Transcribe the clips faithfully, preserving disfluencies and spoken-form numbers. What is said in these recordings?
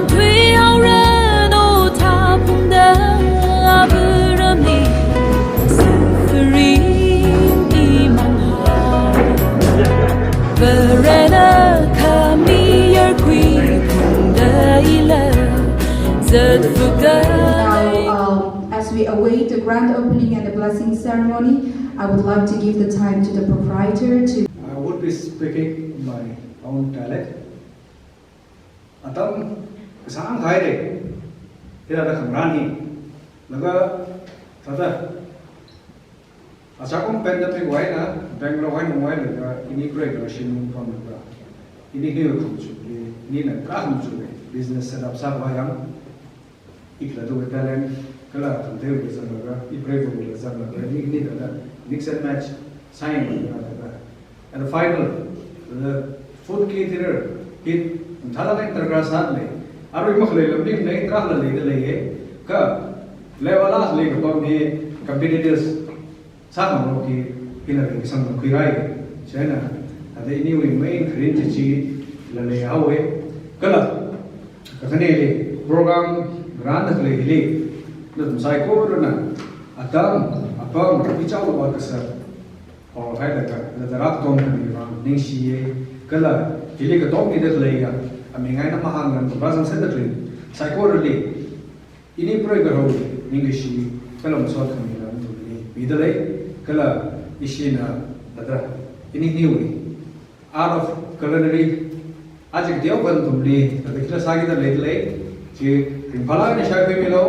Tui haora no thapungda aburamli suffering imang ha. Varena khami yarkui pungda ila zatfuga. Now, um, as we await the grand opening and the blessing ceremony, I would like to give the time to the proprietor to I would be speaking in my own dialect. Atam kasāng kahai lei, hithāda khangarān hi, laga thāda, achakum pandemic wui eina, Bangalore wui eina, wui eina, laga ini break lo shin pamlaga, ini hi khamachukli, inina khamachukli, business set up sākhavai yang, ikhalattawui talent, kala khangateiwui zanglaga, ipreivawuila zanglaga, ini, ini thāda, mix and match, sāyanglaga, thāda. At the final, the food kit hithāda, kit, thala ngai tarkar sātli, arui makhalei lambing nei, kala leida leiya, kha, level akha lei kapam hi, competitors, sākhangarok hi, hina ringkasang khuirai. Chieina, thāda iniwui main kharing chichi, la leihaowa, kala, kakhaneli, program, rānda khalei hili, nathum saikorana, atam, apam, ichao ot kasā, or hailaga, laga rākatom khami vang, ningshiya, kala, hili katom mida khaleiya, aming eina mahāngna, pazang sāda khalei, saikorali, ini preigarao, ningkashi, kala masot khami nathumli, mida lei, kala, ishina, thāda, ini niwui, art of culinary, aja kateo nathumli, thāda khila sākida leida lei, chi ringphālāk eina shaikhuimilu,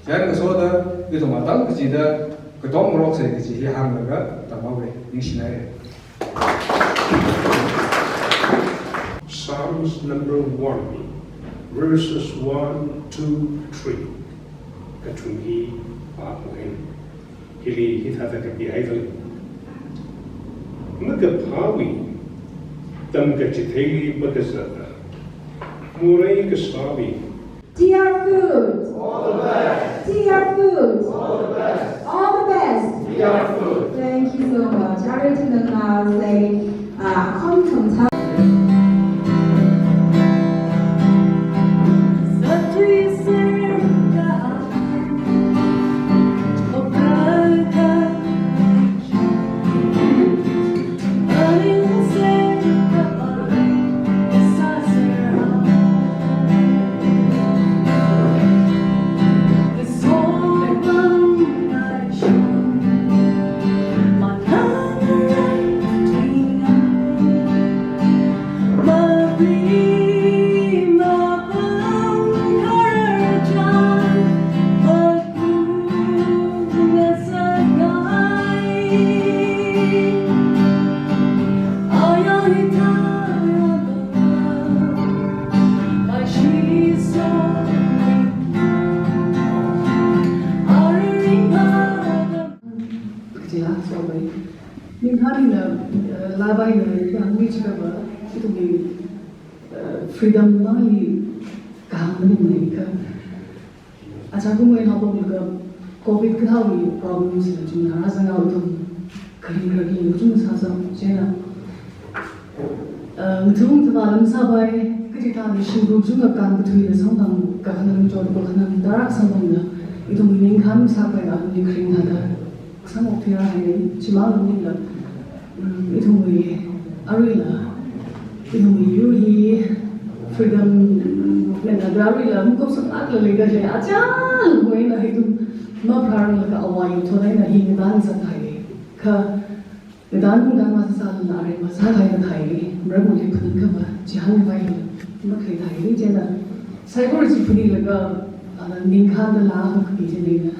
chieina ngasoda, ithum atam kachida, katom ngaroksa kaji hi hānglaga, tamhaowa, ningshinai. Psalms number one, verses one, two, three. Kathum hi pākhuihaina. Hili hithāda kapihaida lei. Makaphāwui tamkachitheili makazata, morei kasāwui. T R Foods. All the best. T R Foods. All the best. All the best. T R Foods. Thank you so much. I really think that now say, uh, come from town. Kaja, sorry. Ningkhān eina, eh, lāvaina, yangmi chikava, ithumwui, eh, freedom mali kahāng maningnei kha. Achakumwui haophoklaga covid kathāwui problems la chungda rāzanghaowa ithum kharing kharing chungda sāsā chieina. Uh, ngathum tava lam sāpai, kaji thāda shimkhur chungda kangkathuila samphang, kakhanang chotko khanang tarākha samphangda, ithum ningkhān sāpai akhali kharing thāda sāngarok thira hai, chimang nila. Mm, ithumwui, aruila, ithumwui yur hi freedom movement na aruila, makum sālākla leida lei, achālakha ithum mapharāranglakha awui yu thot eina hi ngatangzat hai. Kha, ngatang ngatang masāsālala arui masāhaida thai, maramli phaningkhava, chihān vai, makhalei thai, chieina, saikora chi phanilaga, ah, ningkhānda lākakhui chieina.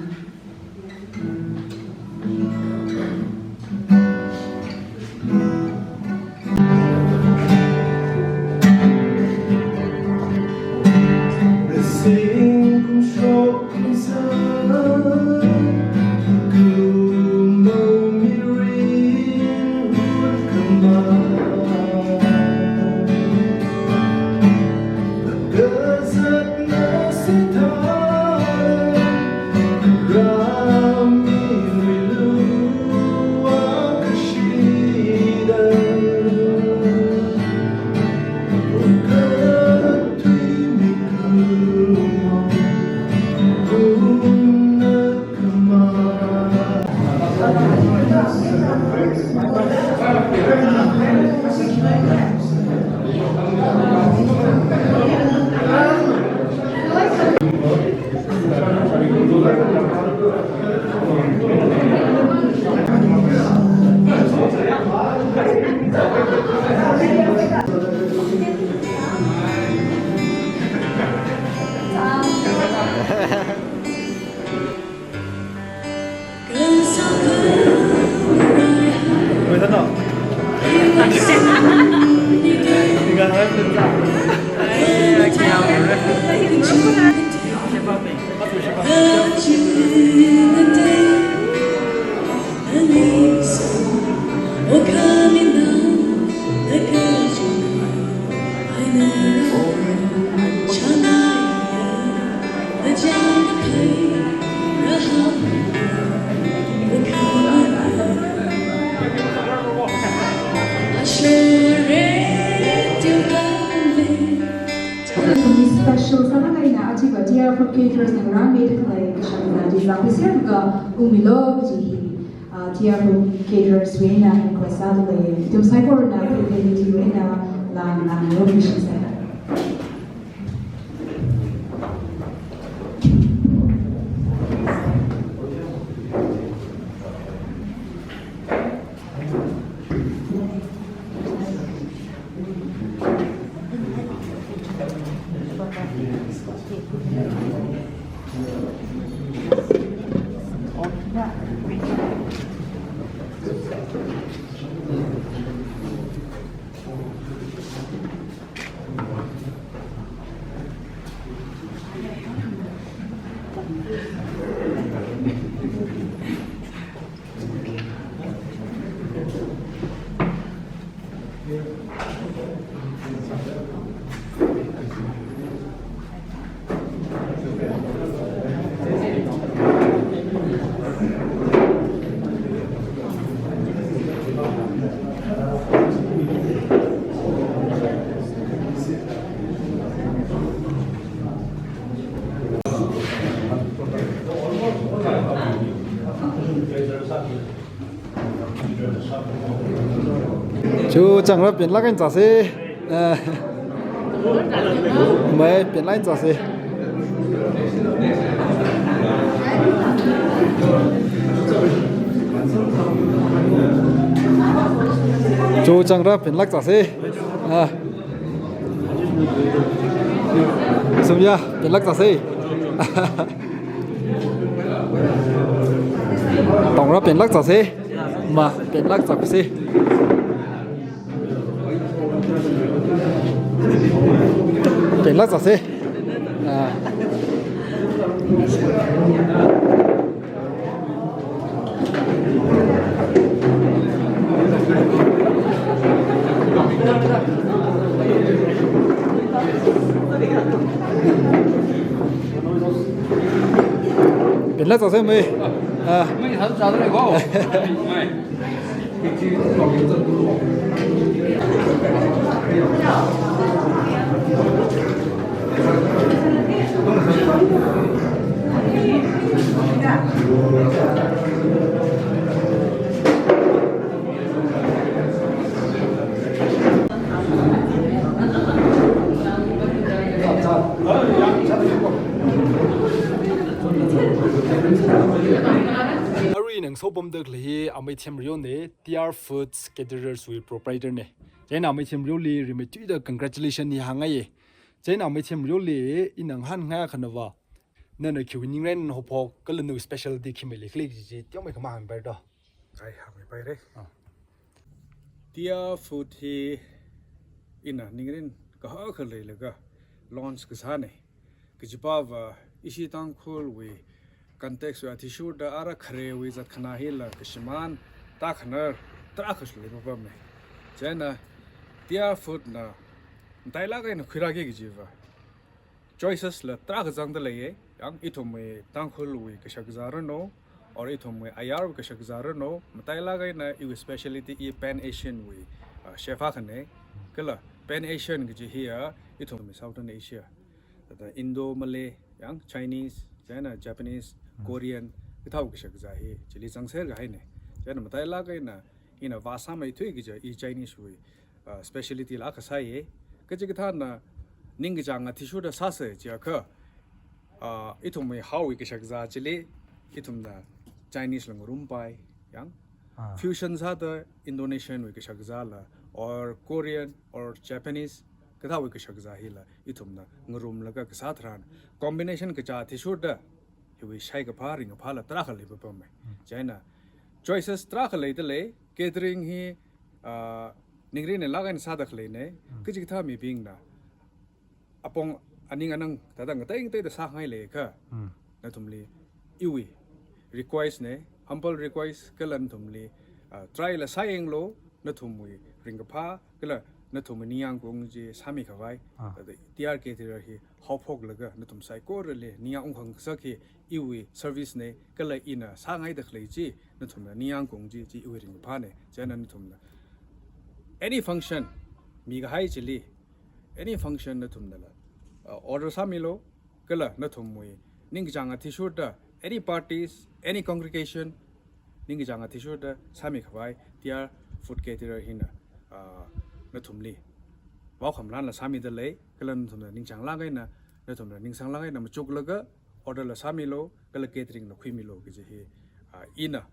Special sāda ngaina achiva T R Food Caterers na ngarānmida khalei kashak kazā chi zangpaiserlaga ungmilu kaji hi, ah, T R Food Caterers wui eina request sāda lei. Ithum saikorana khuileili chiwui eina lan lan lo mission sāya. Chu changra penlāk eina zāsa. Eh. Mai penlāk eina zāsa. Chu changra penlāk zāsa. Ah. Sumya, penlāk zāsa. Tongra penlāk zāsa. Ma, penlāk zāsa. Penlāk zāsa. Ah. Penlāk zāsa mai. Ah. Arui ina ngasopamda khalei hi Amei Themreona, T R Foods Caterers wui proprietor na. Chieina Amei Themreoli rimeithuida congratulation hi hāngngaiya. Chieina Amei Themreoli ina ngahānngai akhanava, nana khiwui ningrin haophok kala nawui specialty khi maleikhala kaji chi teomeikha mahāngpaira do. Ai, hāngmipaira. Ah. T R Food hi ina ningrin kahaka leilaga launch kasāna. Kajipava ishi Tangkhulwui context wui athishurda ara kharewui zatkhanā hila kashimān tākhanar tarākha leipapamna. Chieina T R Food na matailāk eina khuirāki kajiva choices la tarākha zangda leiya. Yang ithumwui Tangkhulwui kashakazā ranu, or ithumwui ayarwui kashakazā ranu, matailāk eina iwui specialty i Pan Asian wui, ah, chef akhana. Kala Pan Asian kaji hiya ithumwui Southern Asia, thāda Indo Malay, yang Chinese, chieina Japanese, Hmm. Korean, kathāwui kashakazā hi chili zangser kahaina. Chieina matailāk eina ina vāsāmeithui kaja i Chinese wui, ah, specialty la akha sāya. Kachikathāna ningkachāng athishurda sāsa chiakha, ah, ithumwui haowui kashakazā chili ithumna Chinese la ngarumpai, yang. Ah. Fusion sāda Indonesian wui kashakazā la, or Korean, or Japanese, kathāwui kashakazā hila ithumna ngarumlaga kasā tharan combination kachā athishurda hiwui shaikaphā ringkaphā la tarākha leipapamma. Hmm. Chieina choices tarākha leida lei, catering hi, ah, ningrin eina lāk eina sāda khaleina, Hmm. kachikathā mibingna apong aning anang thāda ngatei ngateida sāngai leiakha, Hmm. nathumli iwui request na, humble request, kala nathumli, ah, try la sāyanglu, nathumwui ringkaphā, kala nathum ningyāng kaung chi sāmi khavai, ah, T R Catering hi haophoklaga nathum saikorali ningyāng ungkhangasak hi iwui service na, kala ina sāngaida khalei chi nathumna ningyāng kaung chi, chi iwui ringkaphā na. Chieina nathumna any function mikahai chili, any function nathumnala, uh, order sāmilu, kala nathumwui ningkachāng athishurda, any parties, any congregation, ningkachāng athishurda sāmi khavai T R Food Caterer hina, ah, nathumli vaokhamranla sāmida lei, kala nathumna ningchānglāk eina, nathumna ningsanglāk eina machuklaga order la sāmilu, kala catering la khuimilu kaji hi, ah, ina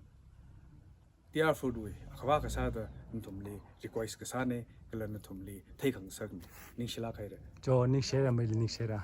T R Food wui akhavā kasāda nathumli request kasāna, kala nathumli theikhangasakna. Ningshilāk haira. Jo, ningshira, mili ningshira.